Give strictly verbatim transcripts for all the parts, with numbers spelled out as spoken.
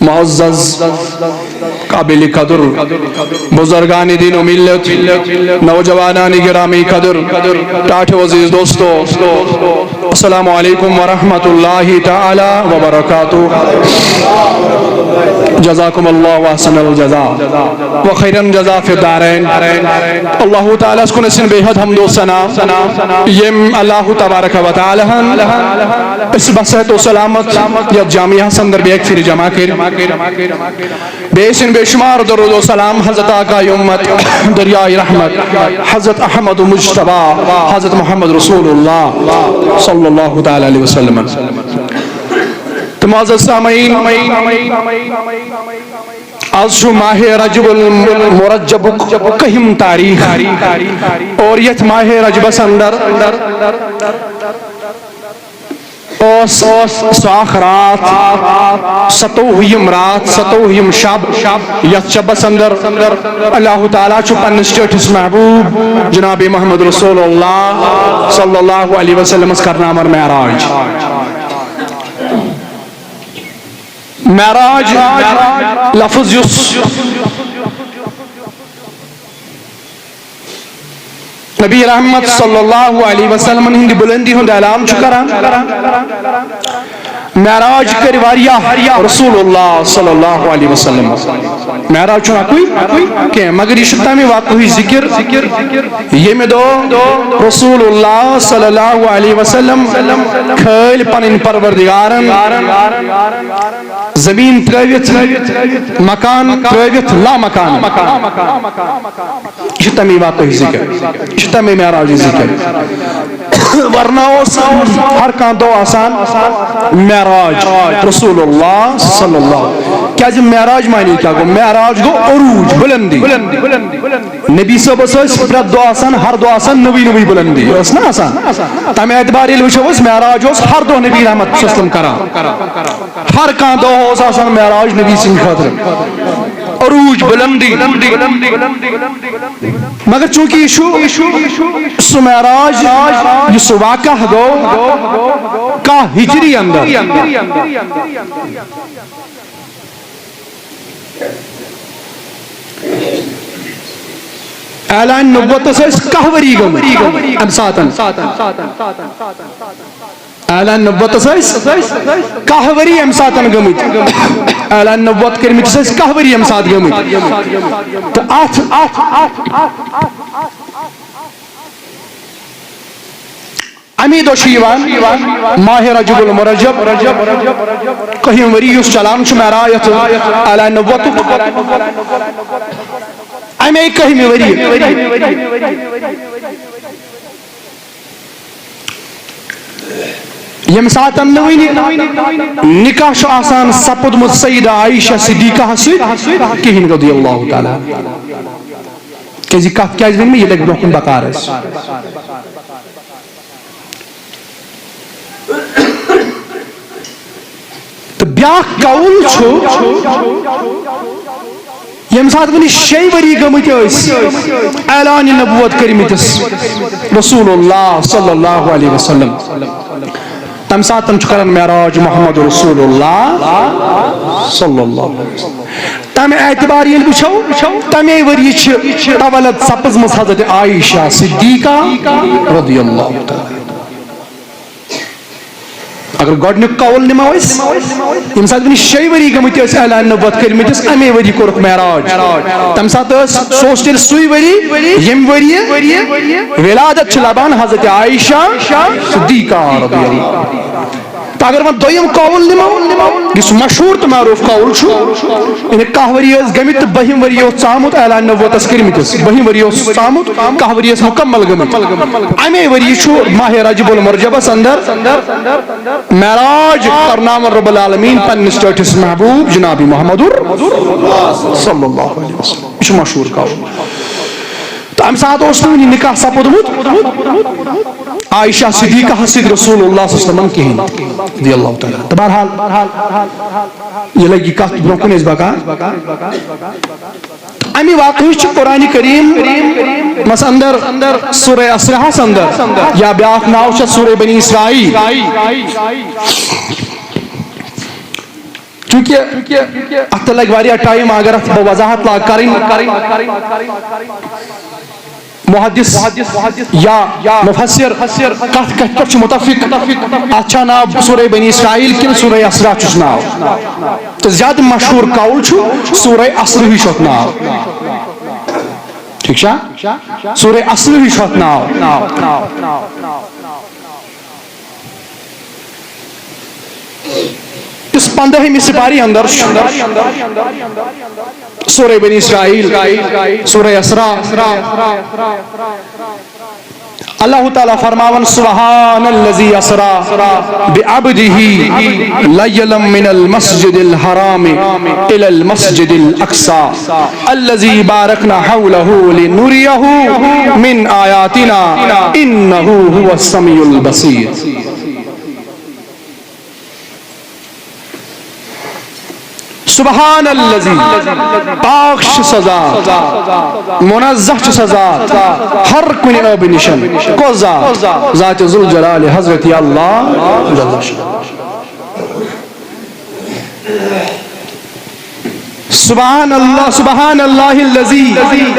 معزز، قابل قدر بزرگان دین و ملت، نوجوانان گرامی قدر، ٹاٹھ و عزیز دوستو، السلام علیکم ورحمۃ اللہ تعالی وبرکاتہ۔ جزاکم اللہ احسن الجزا و خیرا جزا فی الدارین۔ اللہ تعالیٰ ہس کُن ٲسِن بے حد حمد و ثنا، یم اللہ تبارک و تعالیٰ ہن اس بصحت و سلامت یا جامعہ ہس اندر بیک پھر جمع کر۔ بیٚیہِ ٲسِن بے شمار درود و سلام حضرت آقا امت، دریائے رحمت، حضرت احمد مجتبیٰ، حضرت محمد رسول اللہ صلی اللہ تعالیٰ علیہ وسلم۔ تہٕ معزز سامعین، آز چھُ ماہ رجب المرجبُک کٔہِم تاریخ، اور یتھ ماہ رجبس اندر اوس سۄ اکھ راتھ، ستووُہِم راتھ، ستووُہِم شب، یتھ شبس اندر اللہ تعالیٰ چھُ پننِس ٹٲٹھِس محبوب جناب محمد رسول اللہ صلی اللہ علیہ وسلمس کرناوان معراج۔ معراج لفظ یُس نبی رحمت صلی اللہ علیہ وسلمن ہندِ بلندی ہند اعلان چھُ کران۔ معراج کٔرۍ واریاہ رسول اللہ صلی اللہ علیہ وسلم۔ معراج چھُنہٕ اکُے کینٛہہ، مگر یہِ چھُ تمہِ واقعہٕچ ذکر، ییٚمہِ دۄہ رسول اللہ صلی اللہ علیہ وسلم کھٲلۍ پنٕنۍ پروردگارن زمین ترٲوِتھ، مکان ترٲوِتھ، لامکان۔ یہِ چھُ تَمے واقعٕچ ذِکر، یہِ چھُ تَمے معراجٕچ ذِکر۔ ورنہ اوس ہر کانٛہہ دۄہ آسان معراج رسول اللہ صلی اللہ۔ کیازِ معراج معنی کیٛاہ گوٚو؟ معراج گوٚو عروج، بُلندی۔ نبی صٲبس ٲسۍ پرٛٮ۪تھ دۄہ آسان، ہر دۄہ آسان نٔوٕے نٔوٕے بُلندی، ٲس نہ آسان؟ تَمہِ اعتبار ییٚلہِ وٕچھو أسۍ، معراج اوس ہر دۄہ نبی رحمت صلی اللہ علیہ وسلم کران۔ ہر کانٛہہ دۄہ اوس آسان معراج نبی سٕنٛدِ خٲطرٕ۔ عروج، بُلندی۔ مگر چونکہ یہِ چھُ سُہ معراج، یُس سُہ واقعہ گوٚو کاہ ہجری اندر۔ اعلان نبوتس ٲسۍ کاہ ؤری گٔمٕتۍ امہِ ساتن۔ اعلان نبوتس ٲسۍ کاہ ؤری امہِ ساتن گٔمٕتۍ۔ اعلان نبوت کٔرمٕتِس ٲسۍ کاہ ؤری امہِ ساتہٕ گٔمٕتۍ۔ تہٕ اتھ، اتھ، اتھ، اتھ، اتھ امی دۄہ چھُ یِوان ماہ رجب المرجب، کٔہِم ؤری یُس چلان چھُ معراج یتھ اعلان نبوتُک۔ امی کٔہِمہِ ؤری ییٚمہِ ساتن نہٕ وُنہِ نکاح چھُ آسان سپُدمُت سیدہ عائشہ صدیقہ سۭتۍ کِہیٖنۍ رضی اللہ تعالیٰ۔ کیازِ یہِ کتھ کیازِ ؤنۍ مےٚ؟ یہِ لگہِ برونٛہہ کُن بکار اَسہِ۔ تہٕ بیٛاکھ قول چھُ، ییٚمہِ ساتہٕ وُنہِ شیٚیہِ ؤری گٔمٕتۍ ٲسۍ اعلانِ نبوت کٔرمٕتِس رسول اللہ صلی اللہ علیہ وسلم، تَمہِ ساتہٕ چھُ کران معراج محمد رسول اللہ صلی اللہ علیہ وسلم۔ تَمہِ اعتبار ییٚلہِ وٕچھو، تَمے ؤریہِ چھِ تولد سپٕزمٕژ حضرت عائشہ صدیقہ رضی اللہ تعالیٰ۔ اگر گۄڈٕنیُک قول نِمو أسۍ، ییٚمہِ ساتہٕ وُنہِ شیٚیہِ ؤری گٔمٕتۍ ٲسۍ اعلان نبوت کٔرمٕتِس، اَمے ؤری کوٚرُکھ معراج۔ تَمہِ ساتہٕ ٲس، سُہ اوس تیٚلہِ سُے ؤری، ییٚمہِ ؤریہِ ولادت چھِ لبان حضرت عائشہ صدیقہ رضی اللہ۔ تہٕ اگر وۄنۍ دوٚیِم قول نِمو، یُس مشہوٗر تہٕ معروٗف قول چھُ، یعنی کاہ ؤری ٲسۍ گٔمٕتۍ تہٕ بٔہِم ؤری اوس ژامُت اعلان نبوتس کٔرمٕتِس، بٔہِم ؤری اوس ژامُت، کاہ ؤری ٲسۍ مُکمل گٔمٕتۍ۔ اَمے ؤری چھُ ماہ رجب المرجبس اندر معراج کرناوان رب العالمین پننِس ٹٲٹھِس محبوب جناب محمد صلی اللہ علیہ وسلم۔ یہِ چھُ مشہوٗر قول۔ تہٕ اَمہِ ساتہٕ اوس نہٕ وُنہِ نکاح سپُدمُت عائشہ صدیقہ سۭتۍ رسول اللہ صلی اللہ علیہ وسلم کِہیٖنۍ، رضی اللہ تعالیٰ۔ تہٕ بہرحال، یہِ لگہِ کتھ برونٛہہ کُن أسۍ بکار۔ اَمہِ واقعہٕ چھُ قرآن کریٖمس اندر سورہ اسرہس اندر، یا بیٛاکھ ناو چھےٚ سورہ بنی اسرائیل۔ چونکہ اتھ تہِ لگہِ واریاہ ٹائم، اگر اتھ بہٕ وضاحت لاگہٕ کرٕنۍ، محدث یا مفسر کتھ کتھ پٮ۪ٹھ چھُ متفق؟ اتھ چھا ناو سورہ بنی اسرائیل کِنہٕ سورہ اسراء چھُس ناو؟ تہٕ زیادٕ مشہوٗر قول چھُ سورہ اسر ہی چھُ اتھ ناو۔ ٹھیک چھا؟ سورہ اسر ہی چھُ اتھ ناو۔ اس پندہمہِ سپاری اندر چھُ سورہ بنی اسرائیل، سورہ اسراء۔ اللہ تعالیٰ فرماون، سبحان الذي اسرا بعبده ليلا من المسجد الحرام الى المسجد الاقصى الذي باركنا حوله لنريه من آياتنا إنه هو السميع البصير۔ سبحان الذي، پاک چھُ سُہ ذات، منزہ چھُ سُہ ذات ہر کُنہِ عٲبہٕ نِشن۔ کۄس ذات؟ ذات ذوالجلال حضرت اللہ جل شانہ۔ سبحان اللہ، سبحان اللہ الذی،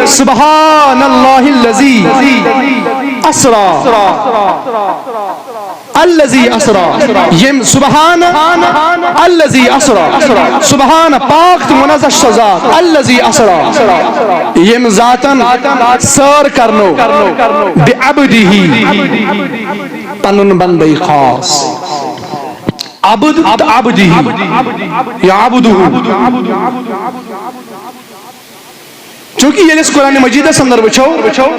سبحان اللہ الذی اسرا، الذی اسرا، یم سبحان الذی اسرا، سبحان پاک تہٕ منزہ چھُ سُہ ذات، الذی اسرا، یم ذاتن سٲر کرنو، بعبدہ، پنُن بندے خاص۔ عبد تہٕ عبدہ یا عبدہ۔ چونکہ ییٚلہِ أسۍ قرآن مجیدس اندر وٕچھو،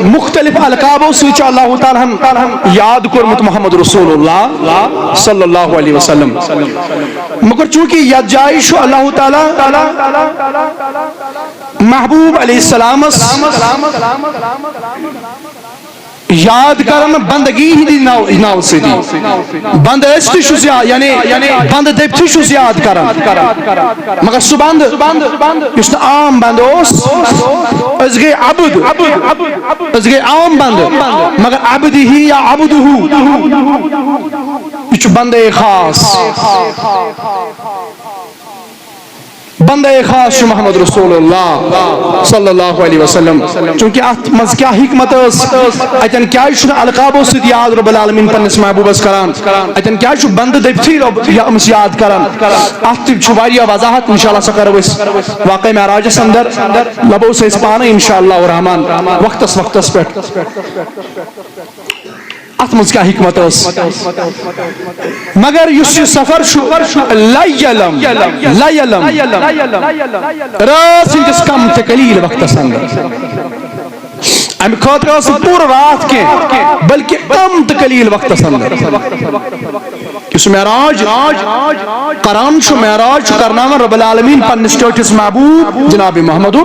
مختلف القابو سۭتۍ چھُ اللہ تعالیٰ ہن یاد کوٚرمُت محمد رسول اللہ صلی اللہ علیہ وسلم۔ مگر چونکہ یتھ جایہِ چھُ اللہ تعالیٰ محبوب علیہ السلامس یاد کران بندگی ہندِ ناو، ناو سۭتۍ۔ بندٕ ٲسۍ تہِ چھُس یاد، یعنی بندٕ دٔپتھٕے چھُس یاد کران۔ مگر سُہ بندٕ یُس نہٕ عام بندٕ اوس، أسۍ گٔے عبد، أسۍ گٔے عام بندٕ، مگر عبدہ یا عبدہ، یہِ چھُ بندے خاص۔ بندے خاص چھُ محمد رسول اللہ صلی اللہ علیہ وسلم۔ چونکہ اتھ منٛز کیا حکمت ٲس؟ اتٮ۪ن کیازِ چھُنہٕ القابو سۭتۍ یاد رب العالمین پننِس محبوبس کران؟ اتٮ۪ن کیازِ چھُ بندٕ دٔپتھٕے رب یا أمِس یاد کران؟ اتھ تہِ چھُ واریاہ وضاحت، انشاءاللہ سۄ کرو أسۍ واقعہ معراجس اندر، لبو سۄ أسۍ پانے انشاءاللہ الرحمن وقتس وقتس پٮ۪ٹھ۔ اتھ منٛز کیا حکمت ٲس؟ مگر یُس یہِ سفر چھُ، لیلم، لیلم، رٲژ ہٕنٛدِس کم تہٕ قلیل وقتس اندر۔ امہِ خٲطرٕ ٲس نہٕ پوٗرٕ راتھ کینٛہہ، بلکہِ کم تہٕ قلیل وقتس اندر۔ یُس معراج کران چھُ، معراج چھُ کرناوان رب العالمین پننِس ٹٲٹھِس محبوب جناب محمد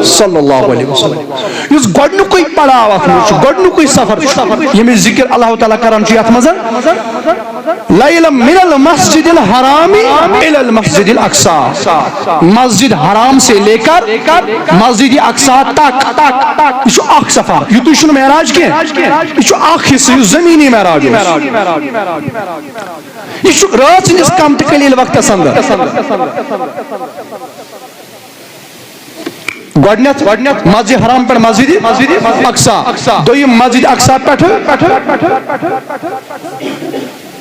صلی اللہ علیہ وسلم۔ یُس گۄڈٕنیُکُے پڑاو اتھ منٛز چھُ، گۄڈٕنیُکُے سفر چھُ، ییٚمِچ ذکر اللہ تعالیٰ کران چھُ یتھ منٛز، لیلم من المسجد الحرام الی المسجد الاقصی، مسجد حرام سے لے کر مسجد اقصی تک۔ یہِ چھُ اکھ سفر، یُتُے چھُنہٕ معراج کینٛہہ، یہِ چھُ اکھ حصہٕ، یُس زمینی معراج اوس۔ یہِ چھُ رٲژ ہٕنٛدِس کم تہٕ قلیل وقتس اندر۔ گۄڈٕنیتھ مسجد حرام پٮ۪ٹھ مسجد اقصی، دوٚیِم مسجد اقصی پٮ۪ٹھ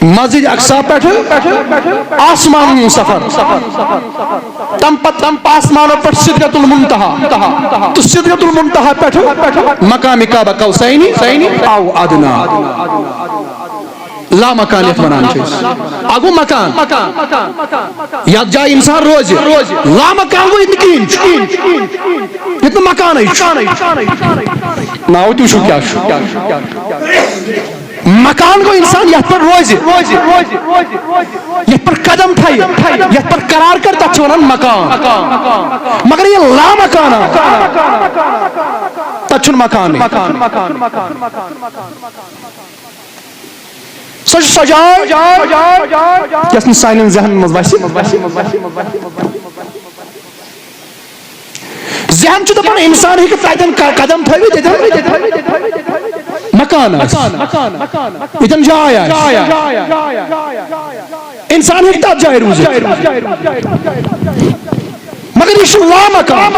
مسجد اقصی پٮ۪ٹھ آسمان ہُنٛد سفر، تم پتہٕ تم آسمانو پٮ۪ٹھ سدرۃ المنتہا، تہٕ سدرۃ المنتہا پٮ۪ٹھ مقام قاب قوسین او ادنی۔ لامکان یتھ ونان چھِ أسۍ۔ اکھ گوٚو مکان، یتھ جایہِ انسان روزِ۔ لامکان گوٚو ییٚتہِ نہٕ کِہیٖنۍ چھُ، ییٚتہِ نہٕ مکانٕے چھُ۔ ناو تہِ وٕچھِو کیٛاہ چھُ۔ مکان گوٚو انسان یتھ پٮ۪ٹھ روزِ، یتھ پٮ۪ٹھ قدم تھایہِ، یتھ پٮ۪ٹھ قرار کرِ، تتھ چھِ ونان مکان۔ مگر یہِ لامکان آو، تتھ چھُنہٕ مکانٕے۔ سۄ چھِ سۄ جاے، یۄس نہٕ سانٮ۪ن ذہنن منٛز وسہِ۔ ذہن چھُ دَپان، اِنسان ہیٚکہِ تَتٮ۪ن ق-، قدم تھٲوِتھ، ییٚتٮ۪ن مکان آسہِ، ییٚتٮ۪ن جاے آسہِ۔ اِنسان ہیٚکہِ تَتھ جایہِ روٗزِتھ۔ مگر یہِ چھُ لامکان۔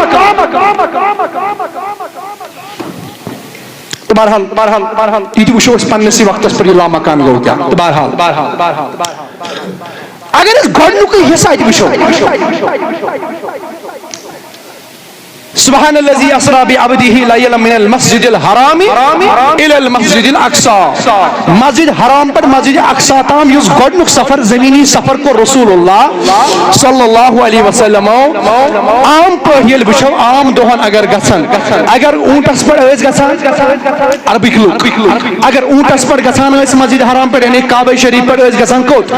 تو بہرحال، بہرحال، بہرحال، یہِ تہِ وٕچھو أسۍ پننِسٕے وقتس پٮ۪ٹھ، یہِ لامکان گوٚو کیٛاہ۔ تو بہرحال، بہرحال، بہرحال، اگر أسۍ گۄڈٕنیُکُے حصہٕ اَتہِ وٕچھو، سبحان الذي اسرا بعبده ليلا من المسجد الحرام الى المسجد الاقصى۔ مسجد حرام پٮ۪ٹھ مسجد اقصی تام یُس گۄڈٕنیُک سفر، زمینی سفر کوٚر رسول اللہ صلی اللہ علیہ وسلمو، عام پٲٹھۍ ییٚلہِ وٕچھو، عام دۄہن اگر گژھن، اگر اوٗنٹس پٮ۪ٹھ ٲسۍ گژھان عربٕکۍ لُکھ، اگر اوٗنٹس پٮ۪ٹھ گژھان ٲسۍ مسجد حرام پٮ۪ٹھ، یعنی کعبہ شریف پٮ۪ٹھ ٲسۍ گژھان کوٚت؟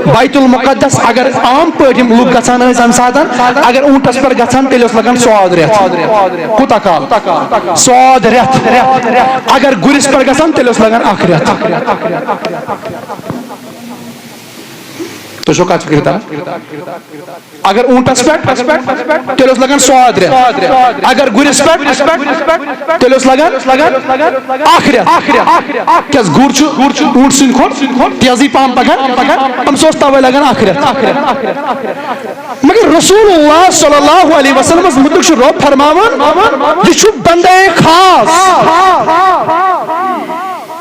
بیت المقدس۔ اگر عام پٲٹھۍ یِم لُکھ گژھان ٲسۍ امہِ ساتن، اگر اوٗنٹس پٮ۪ٹھ گژھان، تیٚلہِ اوس لگان سواد رٮ۪تھ۔ کوٗتاہ کال؟ سواد رٮ۪تھ۔ اگر گُرِس پٮ۪ٹھ گژھان، تیٚلہِ اوس لگان اکھ رٮ۪تھ۔ تُہۍ چھِو کتھ فِکرِ تران؟ اگر اوٗنٹس پٮ۪ٹھ، تیٚلہِ اوس لگان سواد رٮ۪تھ۔ اگر گُرِس پٮ۪ٹھ، تیٚلہِ اوس لگان اکھ رٮ۪تھ۔ کیٛازِ گُر چھُ اوٗنٹ سٕنٛدِ کھۄتہٕ تیزٕے پہم پکان، أمِس اوس توے لگان اکھ رٮ۪تھ۔ مگر رسول اللہ صلی اللہ علیہ وسلمس متعلق چھُ رب فرماوان، یہِ چھُ بندے خاص۔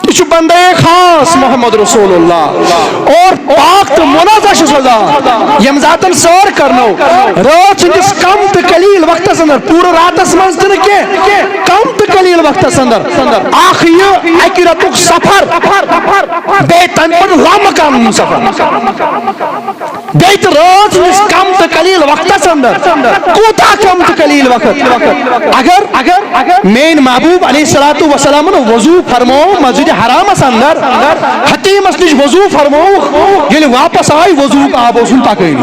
یہِ چھُ بندے خاص محمد رسول اللہ۔ اور پاک تہٕ منزہ چھُ سۄ ذات، ییٚمہِ ذاتن سٲر کرنو۔ رٲژ ہٕنٛدِس کم تہٕ قلیل وقتس اندر، پوٗرٕ راتس منٛز تہِ نہٕ کینٛہہ، کم تہٕ قلیل وقتس اندر، اکھ یہِ اکہِ رٮ۪تُک سفر، بیٚیہِ تمہِ پتہٕ لامکان سفر۔ بیٚیہِ تہِ رٲژ ہٕنٛدِس کم تہٕ قلیل وقتس اندر۔ کوٗتاہ کم تہٕ قلیل وقت؟ اگر، اگر میٲنۍ محبوب علیہ الصلوۃ والسلامن وضو فرموو مسجد حرامس اندر، حتیمس نِش وضو فرمووُکھ، ییٚلہِ واپس آے، وضوٗہُک آب اوسُن پکٲنی۔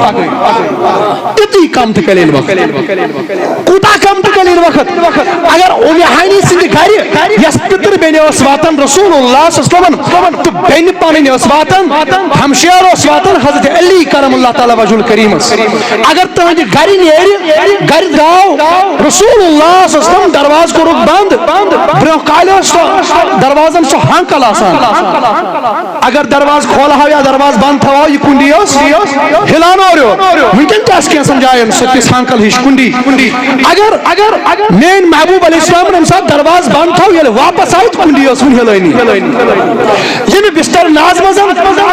تیُتُے کم تہٕ قلیل وقت۔ کوٗتاہ کم تہٕ قلیل وقت؟ اگر اُمہِ ہانی سٕنٛدِ گرِ، یۄس پِتٕر بیٚنہِ ٲس واتان رسول اللہ صلی اللہ علیہ وسلم، تہٕ بیٚنہِ پنٕنۍ ٲس واتان، ہمشیر اوس واتان حضرت علی کرم اللہ تعالیٰ وجہ الکریمس۔ اگر تہنٛدِ گرِ نیرِ، گرِ درٛاو رسول اللہ صلی اللہ علیہ وسلم، دروازٕ کوٚرُکھ بنٛد، برٛونٛہہ کالہِ اوس سُہ دروازن سُہ ہانکل آسان۔ اگر دروازٕ کھولہاو یا دروازٕ بنٛد تھاوہاو، یہِ کُنڈی ٲس ہِلان اورٕ یورٕ۔ وٕنکیٚن تہِ آسہِ کینٛژن جاین سۄ تِژھ ہانکل ہِش کُنڈی۔ اگر، اگر میٲنۍ محبوب علیہ السلام ییٚمہِ ساتہٕ دروازٕ بنٛد تھاو، ییٚلہِ واپس آیہِ، تہٕ کُنڈی ٲس وُنہِ ہِلٲنی۔ ییٚمہِ بستر ناز منٛز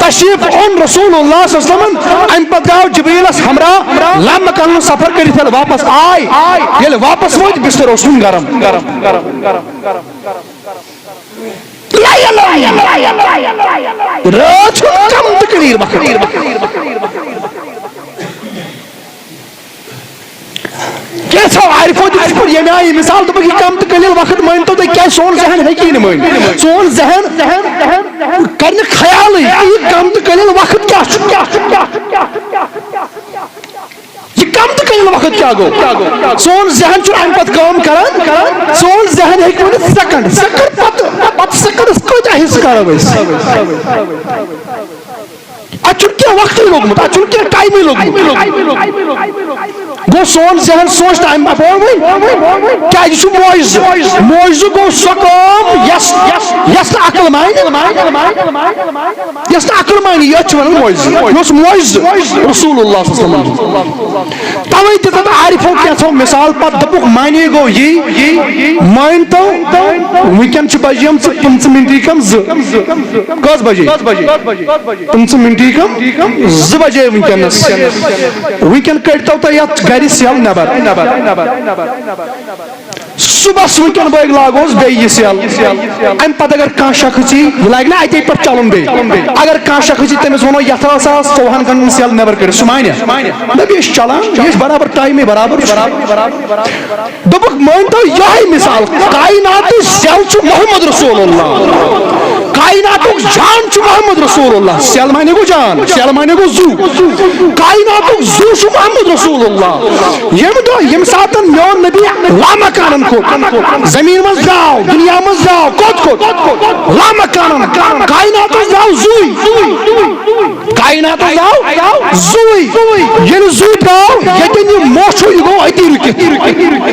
تشریف اوٚن رسول اللہ صلی اللہ علیہ وسلم، امہِ پتہٕ درٛاو جبریلس ہمراہ لمبہٕ کرنُک سفر کٔرِتھ، ییٚلہِ واپس آے، ییٚلہِ واپس وٲتۍ، بستر اوس وُنہِ گرم۔ رٲژ ہُنٛد کم تہٕ قلیل وقت۔ کینٛژھو عارفو دیُت یِتھ پٲٹھۍ ییٚمہِ آیہِ مثال، دوٚپُکھ، یہِ کم تہٕ قلیل وقت مٲنۍ تو تُہۍ، کیٛازِ سون ذہن ہیٚکی نہٕ مٲنِتھ۔ سون ذہن کرِ نہٕ خیالٕے، یہِ کم تہٕ قلیل وقت کیٛاہ چھُ؟ یہِ کم تہٕ قلیل وقت کیٛاہ گوٚو؟ سون ذہن چھُنہٕ اَمہِ پتہٕ کٲم کران۔ سون ذہن ہیٚکہِ ؤنِتھ سیکنڈ، سیکنڈ پتہٕ، پتہٕ سیکنڈس کۭتیٛاہ حصہٕ کرو أسۍ؟ اتھ چھُنہٕ کینٛہہ وقتٕے لوٚگمُت، اتھ چھُنہٕ کینٛہہ ٹایمٕے لوٚگمُت۔ گوٚو سون ذہن سونٛچ نہٕ اَمہِ اَپور وۄنۍ، کیٛازِ یہِ چھُ معجزٕ۔ معجزٕ گوٚو سۄ کٲم یۄس، یۄس نہٕ عقل مانہِ، یۄس نہٕ عقل مانہِ، یَتھ چھِ وَنان معجزٕ۔ یہِ اوس معجزٕ رسول اللہ صلی اللہ علیہ وسلم۔ توے دِژ اتھ عارفو کینٛژھو مثال، پتہٕ دوٚپُکھ، معنی گوٚو یی، مٲنۍ تو، وٕنکیٚن چھِ بجیمژٕ پٕنٛژٕ مِنٹی کم زٕ۔ کٔژ بجے؟ پٕنٛژٕ مِنٹی کم زٕ بجے وٕنکیٚنس۔ وٕنکیٚن کٔڑۍتو تُہۍ یتھ گرِ سیل نٮ۪بر۔ صُبحس وٕنکیٚن بٲگۍ لاگوس بیٚیہِ یہِ سیل۔ امہِ پتہٕ اگر کانٛہہ شخص یی، یہِ لاگہِ نا اتے پٮ۪ٹھ چلُن بیٚیہِ۔ اگر کانٛہہ شخص یی، تٔمِس ونو، یتھ ہسا ٲس ژوٚوُہن گھنٹن سیل نٮ۪بر کٔڑِتھ، سُہ مانہِ؟ دپہِ، یہِ چھُ چلان، یہِ چھُ برابر ٹایمٕے برابر چھُ۔ دوٚپُکھ، مٲنۍ تو یِہوٚے مثال، کائناتٕچ سیل چھُ محمد رسول اللہ۔ کائناتُک جان چھُ محمد رسول اللہ۔ سیل معنی گوٚو جان، سیل معنی گوٚو زُو۔ کائناتُک زُو چھُ محمد رسول اللہ۔ ییٚمہِ دۄہ، ییٚمہِ ساتہٕ میون نبی لامکانن کھوٚت، زمین منٛز درٛاو، دُنیا منٛز درٛاو، کوٚت کھوٚت؟ لامکانن۔ کائناتس درٛاو زُوٕے۔ کائناتس درٛاو زُوٕے۔ ییٚلہِ زُو درٛاو، ییٚتٮ۪ن یہِ موٚچھ چھُ، یہِ گوٚو أتی رُکِتھ۔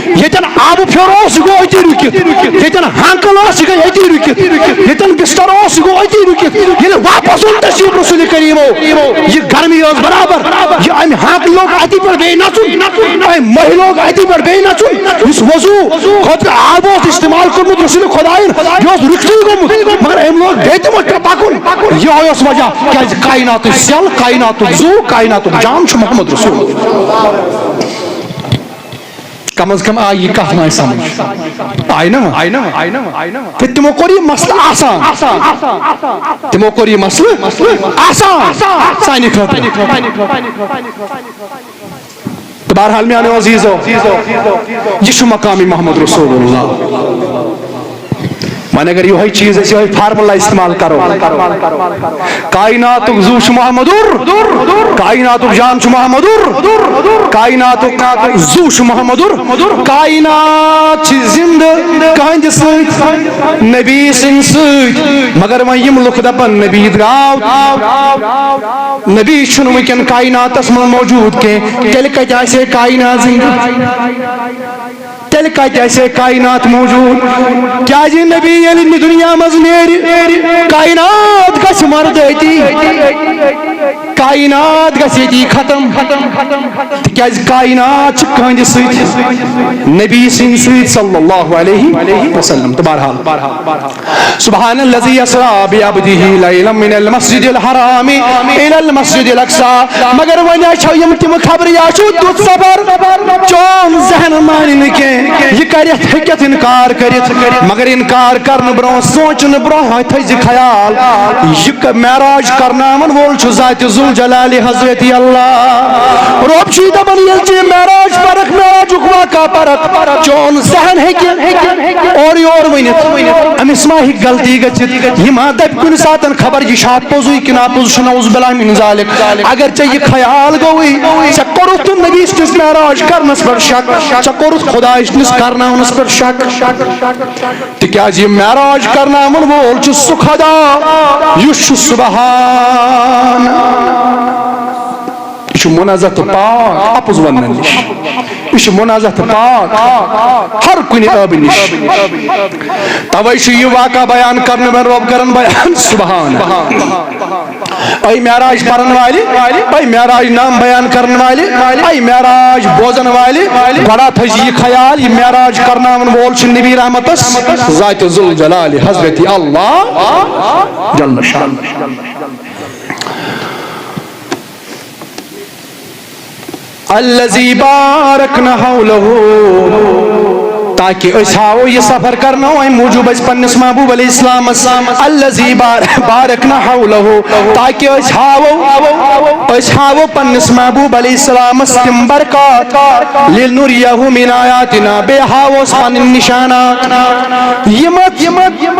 ییٚتٮ۪ن آبہٕ پھیوٚر اوس، یہِ گوٚو أتی رُکِتھ۔ ییٚتٮ۪ن ہانکل اوس، یہِ گٔے أتی رُکِتھ۔ ییٚتٮ۪ن بستر اوس، یہِ گوٚو أتی رُکِتھ۔ ییٚلہِ واپس اوٚن تشریف رسول کریٖمو، یہِ گرمی ٲس برابر۔ یہِ امہِ ہانکلہِ لوگ اتی پٮ۪ٹھ بیٚیہِ نژُن، امہِ مٔہۍ لوگ اتی پٮ۪ٹھ بیٚیہِ نژُن۔ یُس وضو خٲطرٕ آب اوس استعمال کوٚرمُت رسول خدایَن، یہِ اوس رُکتھٕے گوٚمُت، مگر أمۍ لوگ بیٚیہِ تہِ وۄنۍ پٮ۪ٹھ پکُن۔ یِہوٚے اوس وجہ، کیازِ کائناتٕچ سیل، کائناتُک زُو، کائناتُک جان چھُ محمد رسول۔ کم از کم آیہِ یہِ کتھ وۄنۍ سمجھ؟ آیہِ نا وۄنۍ؟ تہٕ تِمو کوٚر یہِ مسلہٕ آسان۔ تِمو کوٚر یہِ مسلہٕ آسان سانہِ خٲطرٕ۔ تہٕ بہرحال میانیو عزیزو، یہِ چھُ مقام محمد رسول اللہ۔ وۄنۍ اگر یِہوٚے چیٖز أسۍ یِہوٚے فارمولا استعمال کرو، کائناتُک زُو چھُ محمدُر، کائناتُک جان چھُ محمدُر، کائناتُک زُو چھُ محمدُر، کائنات چھِ زندٕ کہندِ سۭتۍ، نبی سٕنٛدِ سۭتۍ۔ مگر وۄنۍ یِم لُکھ دپن نبی درٛاو، نبی چھُنہٕ وٕنکٮ۪ن کائناتس منٛز موجود کینٛہہ، تیٚلہِ کتہِ آسہِ ہے کائنات زندٕ؟ تیٚلہِ کتہِ آسہِ ہے کائنات موجود؟ کیازِ نبی ییٚلہِ نہِ دُنیا منٛز نیرِ، کائنات گژھِ مردٲتی، کائنات گژھِ ییٚتی ختم، تِکیازِ کائنات چھِ کہندِ سۭتۍ، نبی سٕنٛدِ سۭتۍ صلی اللہ علیہ وسلم۔ تہٕ بہرحال، سبحان الذي اسرا بعبده ليلا من المسجد الحرام الى المسجد الاقصى۔ مگر وۄنۍ چھو یِم تِم خبرٕ، یا چھُو تیُتھ سفر، چون ذہن مانہِ نہٕ کینٛہہ، یہِ کَرٮ۪تھ ہیٚکٮ۪تھ اِنکار کٔرِتھ۔ مگر اِنکار کرنہٕ برونٛہہ، سونٛچنہٕ برونٛہہ تھٲیزِ خیال، یہِ ک-، معراج کرناون وول چھُ ذات ذوالجلال حضرت اللہ۔ رۄب چھُے دپان، ییٚلہِ ژےٚ یہِ معراج پرکھ، معراجُک واقعہ پرکھ، چون ذہن ہیٚکہِ اورٕ یور ؤنِتھ، أمِس ما ہیٚکہِ غلطی گٔژھِتھ، یہِ ما دَپہِ کُنہِ ساتَن خبر یہِ چھا پوٚزُے کِنہٕ اَپُز چھُ، نعوذ باللہ من ذالک۔ اگر ژےٚ یہِ خیال گوٚوُے، ژےٚ کوٚرُتھ تہٕ نبی سٕنٛدِس معراج کرنَس پٮ۪ٹھ شک، ژےٚ کوٚرُتھ خۄداے سٕنٛدِس کرناونَس پٮ۪ٹھ شک، تِکیٛازِ یہِ معراج کرناوَن وول چھُ سُہ خۄدا یُس چھُ سبحان۔ یہِ چھُ منزہ تہٕ پاک اَپُز وننہٕ نِش۔ یہِ چھُ منزہ تہٕ پاک ہر کُنہِ عٲبہٕ نِش۔ توے چھُ یہِ واقعہ بیان کرنہٕ، وۄنۍ رۄب کران بیان۔ سبحان۔ اے معراج پرن والہِ، اے معراج نام بیان کرن والہِ، اے معراج بوزن والہِ، گۄڈا تھٲیزِ یہِ خیال، یہِ معراج کرناون وول چھُ نبی رحمتس ذات ذوالجلال حضرت اللہ جل شان۔ الذی بارکنا حولہ، تاکہ أسۍ ہاوو یہِ سفر کرنو امہِ موٗجوٗب أسۍ پننِس محبوب علیہ السلامس۔ الذی بار-، بارکنا حولہ، تاکہ أسۍ ہاوو، أسۍ ہاوو پننِس محبوب علیہ السلامس تِم برکات۔ لنریہ من آیاتنا، بیٚیہِ ہاووس پنٕنۍ نشانات۔ یِم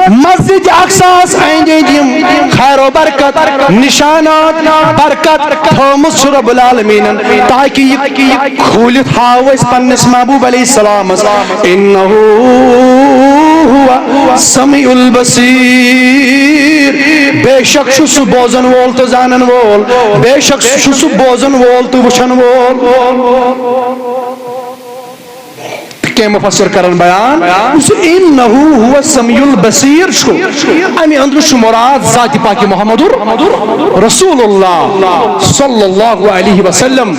مسجد اقصاہس أنٛدۍ أنٛدۍ یِم خیر و برکت، نشانات، برکت تھٲومٕژ چھُ رب العالمینن، تاکہ یہِ کھوٗلِتھ ہاوو أسۍ پننِس محبوب علیہ السلامس۔ انہ ہو سمیع البصیر، بے شک چھُ سُہ بوزن وول تہٕ زانن وول، بے شک چھُ سُہ بوزن وول تہٕ وٕچھن وول۔ کینٛہہ مفسر کرن بیان، یُس انہ ہو سمیع البصیر چھُ، امہِ اندرٕ چھُ مراد ذات پاک محمد رسول اللہ صلی اللہ علیہ وسلم۔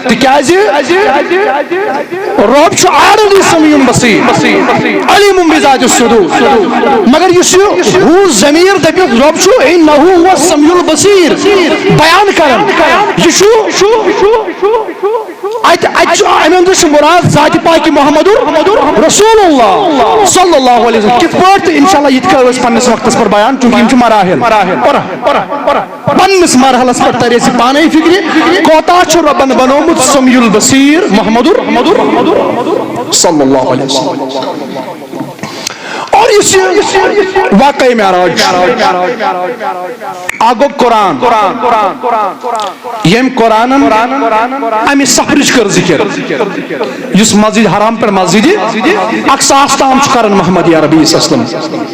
تِکیازِ رۄب چھُ already سمیع بصیر، علیم بذات الصدور۔ مگر یُس یہِ ہو ضمیر دٔپِتھ رۄب چھُ انہ ہو سمیع البصیر بیان کران، یہِ چھُ اتہِ، اتہِ چھُ، امہِ اندرٕ چھُ مراد ذات پاک محمد رسول اللہ صلی اللہ علیہ وسلم۔ کِتھ پٲٹھۍ؟ تہٕ انشاءاللہ یہِ تہِ کرو أسۍ پننِس وقتس پٮ۪ٹھ بیان، چونکہ یِم چھِ مراحل۔ پننِس مرحلس پٮ۪ٹھ ترِ اَسہِ پانے فکرِ، کوتاہ چھُ رۄبن بنومُت سمیع البصیر محمد صلی اللہ علیہ وسلم۔ اور یُس یُس یہِ واقعہ معراج چھُ، اکھ گوٚو قرآن، ییٚمۍ قرآنن امہِ سفرٕچ کٔر ذکر، یُس مسجد حرام پٮ۪ٹھ مسجد اقصاہس تام چھُ کران محمد عربی صلی اللہ علیہ وسلم۔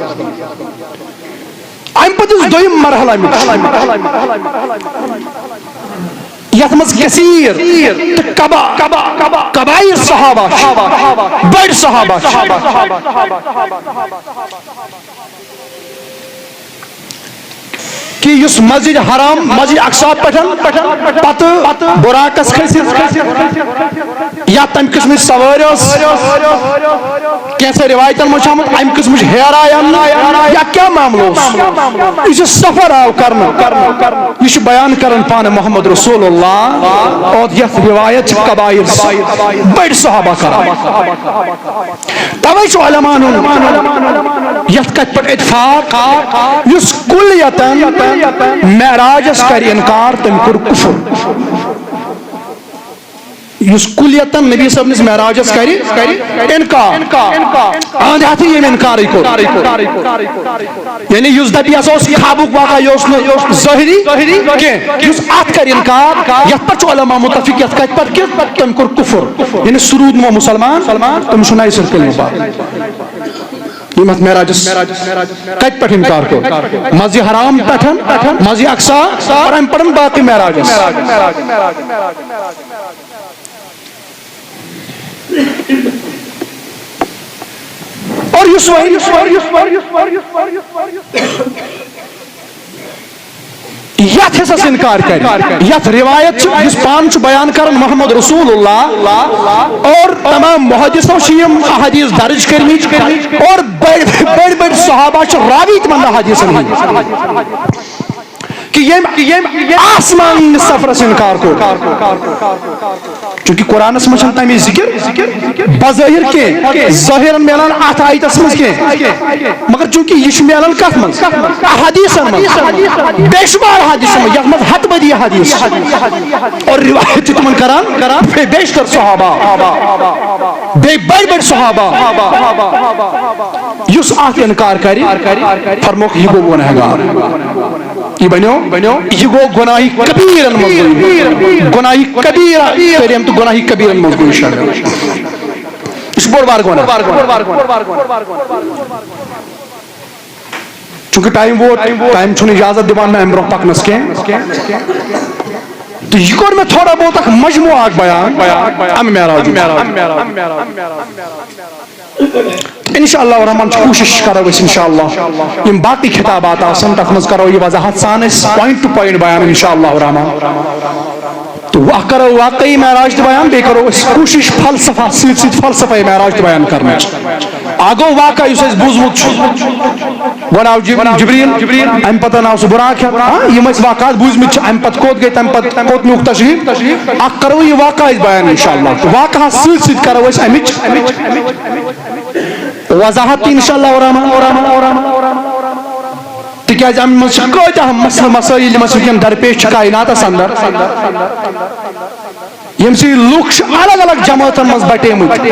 امہِ پتہٕ یُس دوٚیِم مرحلہٕ امیُک چھُ، یتھ منٛز کثیر تہٕ کبا-، کبا-، کبائر صحابہ چھِ، بٔڑۍ صحابہ چھِ۔ کہ یُس مسجد حرام، مسجد اقصی پٮ۪ٹھ پتہٕ براقس کھٔسِتھ، یا تمہِ قٕسمٕچ سوٲرۍ ٲس، کینٛژھن رِوایتن منٛز چھُ آمُت امہِ قٕسمٕچ ہیرا اننہٕ، یا کیٛاہ معاملہٕ اوس؟ یُس یہِ سفر آو کرنہٕ، یہِ چھُ بیان کران پانہٕ محمد رسول اللہ، اور یتھ رِوایت چھِ کبائر، بٔڑۍ صحابہ کران۔ توے چھُ علماءن ہُنٛد یتھ کتھِ پٮ۪ٹھ اتفاق، یُس کلیتاً معراجس کرِ انکار، تٔمۍ کوٚر کفر۔ یُس کلیتاً نبی صٲبنِس معراجس کرِ انکار، اہندِ ہتھٕے ییٚمۍ انکارٕے کوٚر۔ یعنی یُس دپہِ یہِ ہسا اوس خوابُک واقعہ، یہِ اوس نہٕ ظٲہری کینٛہہ، یُس اتھ کرِ انکار، یتھ پٮ۪ٹھ چھُ علماء متفق، یتھ کتھِ پٮ۪ٹھ کہِ تٔمۍ کوٚر کفر، یعنی سُہ روٗد نہٕ وۄنۍ مسلمان، تٔمِس چھُ نَیہِ سرٕ کلمہٕ پرُن۔ یِم اتھ معراجس کتہِ پٮ۪ٹھ انکار کوٚر؟ مسجد حرام پٮ۪ٹھ، مسجد اقصی، اور امہِ پتہٕ باقی معراجس۔ اور یُس وۄنۍ، یتھ حصس انکار کرِ، یتھ روایت چھِ، یُس پانہٕ چھُ بیان کران محمد رسول اللہ، اور تمام محدثو چھِ یِم احادیث درج کٔرمٕتۍ، اور بٔڑۍ بٔڑۍ بٔڑۍ صحابہ چھِ راوی تِمن احادیثن ہٕنٛدۍ۔ کہ ییٚمۍ، ییٚمۍ آسمان سفرس انکار کوٚر۔ چونکہ قرآنس منٛز چھنہٕ تمِچ ذکر بظاہر کینٛہہ، ظٲہرن میلان اتھ آیتس منٛز کینٛہہ، مگر چونکہ یہِ چھُ میلان کتھ منٛز؟ احادیثن منٛز، بے شمار احادیثن منٛز، یتھ منٛز ہتہٕ بٔدی احادیث اور روایت چھِ تِمن کران، بے-، بیشتر صحابہ، بیٚیہِ بٔڑۍ بٔڑۍ صحابہ۔ یُس اتھ انکار کرِ، فرموکھ، یہِ گوٚو گنہگار۔ یہِ بنیو، یہِ گوٚو گناہی کبیرن منٛز گوٚو، گناہی کبیرہ کٔرِم تہٕ گناہی کبیرن منٛز گوٚو یہِ شٲمِل۔ یہِ چھُ بوٚڑ بار گناہ۔ چونکہ ٹائم ووت، ٹائم چھُنہٕ اجازت دِوان مےٚ امہِ برونٛہہ پکنس کینٛہہ۔ تہٕ یہِ کوٚر مےٚ تھوڑا بہت اکھ مجموعہ اکھ بیان امہِ معراجُک۔ تہٕ انشاءاللہ الرحمن چھِ کوٗشِش کرو أسۍ انشاءاللہ یِم باقٕے خطابات آسن تتھ منٛز کرو یہِ وضاحت سان أسۍ point to point بیان انشاءاللہ الرحمن۔ تہٕ وۄنۍ کرو واقعی معراج تہِ بیان، بیٚیہِ کرو أسۍ کوٗشِش فلسفہ سۭتۍ سۭتۍ فلسفہ معراج تہِ بیان کرنٕچ۔ اکھ گوٚو واقعہ یُس اَسہِ بوٗزمُت چھُ، گۄڈٕ آو جب-، جبریل، اَمہِ پتہٕ آو سُہ بُراق ہٮ۪تھ۔ ہاں، یِم اَسہِ واقعات بوٗزمٕتۍ چھِ، اَمہِ پتہٕ کوٚت گٔے، تَمہِ پتہٕ کوٚت نیوٗکھ تشریٖف، اَکھ کَرو یہِ واقعہ أسۍ بیان اِنشاءاللہ۔ تہٕ واقعہَس سۭتۍ سۭتۍ کَرو أسۍ اَمِچ وضاحت تہِ اِنشاءاللہ الرحمن۔ تِکیٛازِ اَمہِ منٛز چھِ کۭتیٛاہ مسلہٕ مسٲیِل یِم اَسہِ وٕنکٮ۪ن درپیش چھِ کائناتَس اندر۔ ییٚمہِ سۭتۍ لُکھ چھِ الگ الگ جمٲژن منٛز بٹیمٕتۍ۔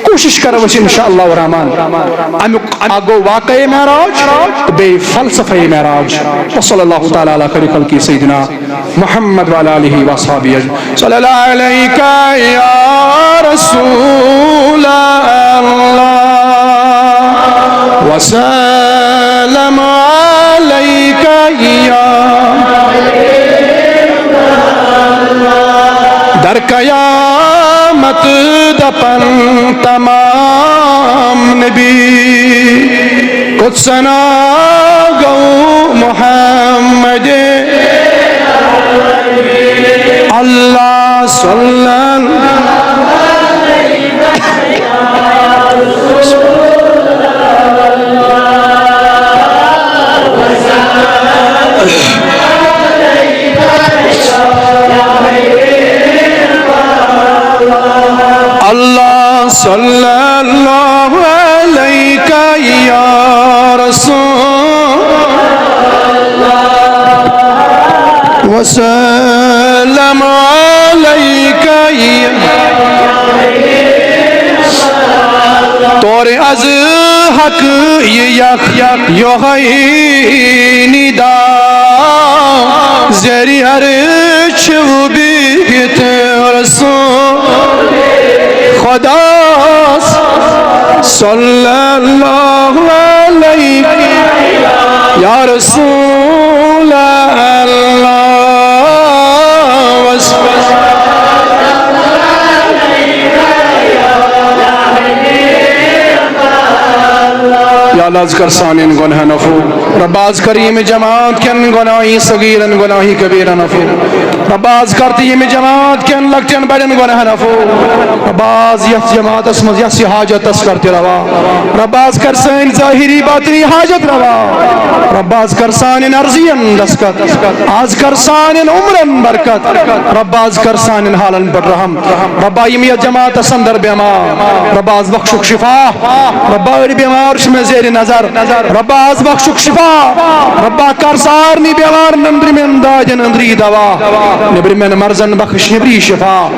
کوٗشِش کرو أسۍ انشاءاللہ الرحمن امیُک اکھ گوٚو واقعہ معراج تہٕ بیٚیہِ فلسفہ معراج۔ وصلی اللہ تعالیٰ علی خیر خلقہ سیدنا محمد وعلی آلہ وصحبہ اجمعین۔ صلی اللہ علیک یا رسول اللہ، وسلم علیک یا در قیامت دپن تمام نبی، کت ثنا گو محمد اللہ صلی اللہ۔ اللہ صلی اللہ علیک یا رسول وسلم علیک یا طور از حق یہِ یکھ یۄہے ندا، زیرِ عرش چھُ بِہِتھ رسول خداس، صلی اللہ علیک یا رسول اللہ۔ یا اللہ، از کر سانین گناہن عفو۔ رب، از کر ییٚمہِ جماعت کٮ۪ن گناہی صغیرن، گناہی کبیرن عفو۔ رب، از کر تہٕ ییٚمہِ جماعت کٮ۪ن لۄکٹٮ۪ن بڑٮ۪ن گناہن عفو۔ رب، از یتھ جماعتس منٛز یس یہِ حاجت، تس کر تہِ روا۔ رب، از کر سٲنۍ ظٲہری باطنی حاجت روا۔ رب، از کر سانین عرضین دستخط۔ از کر سانین عمرن برکت۔ رب، از کر سانین حالن پٮ۪ٹھ رحم۔ ربا، یِم یتھ جماعتس اندر بیمار، ربا، از بخشُکھ شفا۔ ربا، أڑۍ بیمار چھِ مےٚ زیرِ نظر، ربا، از بخشُکھ شفا۔ ربا، کر سارنٕے بیمارن أنٛدرِمٮ۪ن دادٮ۪ن أنٛدری دوا، نیٚبرِمٮ۪ن مرضن بخش نیٚبری شفا۔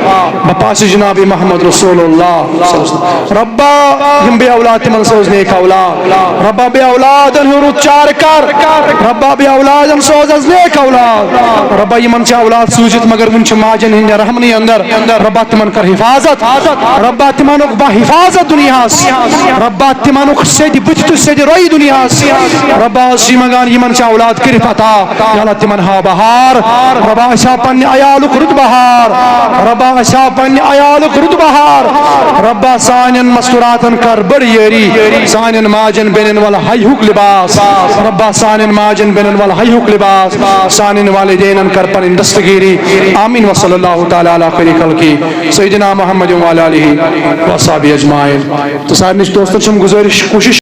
بہٕ پاسہٕ جناب محمد رسول اللہ صلی اللہ علیہ وسلم۔ ربا، یِم بے اولاد، تِمن سوز نیک اولاد۔ ربا، بے اولادن ہُنٛد رُت چارٕ کر۔ ربا، بے اولادن سوز از نیک اولاد۔ ربا، یِمن چھِ اولاد سوٗزِتھ، مگر وُنہِ چھِ ماجن ہٕنٛدِ رحمنٕے اندر۔ ربا، تِمن کر حفاظت۔ ربا، تِمن اوٚک با حفاظت دُنیاہس۔ ربا، تِمن اوٚک سیٚدِ بٕتھِ تہٕ سیٚدِ رۄیہِ دُنیاہس۔ ربا، أسۍ چھِ منٛگان، یِمن چھِ اولاد کٔرِتھ عطا۔ یا اللہ، تِمن ہاو بہار۔ ربا، أسۍ ہاو پننہِ عیالُک رُت بہار۔ ربا، أسۍ ہاو پننہِ عیالُک رُت بہار۔ ربا، سانٮ۪ن مستوراتن کر بٔڑ یٲری۔ سانٮ۪ن ماجن بیٚنٮ۪ن ول حیہُک لباس۔ ربا، سانٮ۪ن ماجن بیٚنٮ۪ن ول حیہُک لباس۔ سانٮ۪ن والدینن کر پنٕنۍ دستگیری۔ آمین۔ وصلی اللہ تعالی علی خیر خلقہ سیدنا محمد وعلی آلہ وصحبہ اجمعین۔ تہٕ سارنٕے دوستن چھم گزٲرش، کوٗشش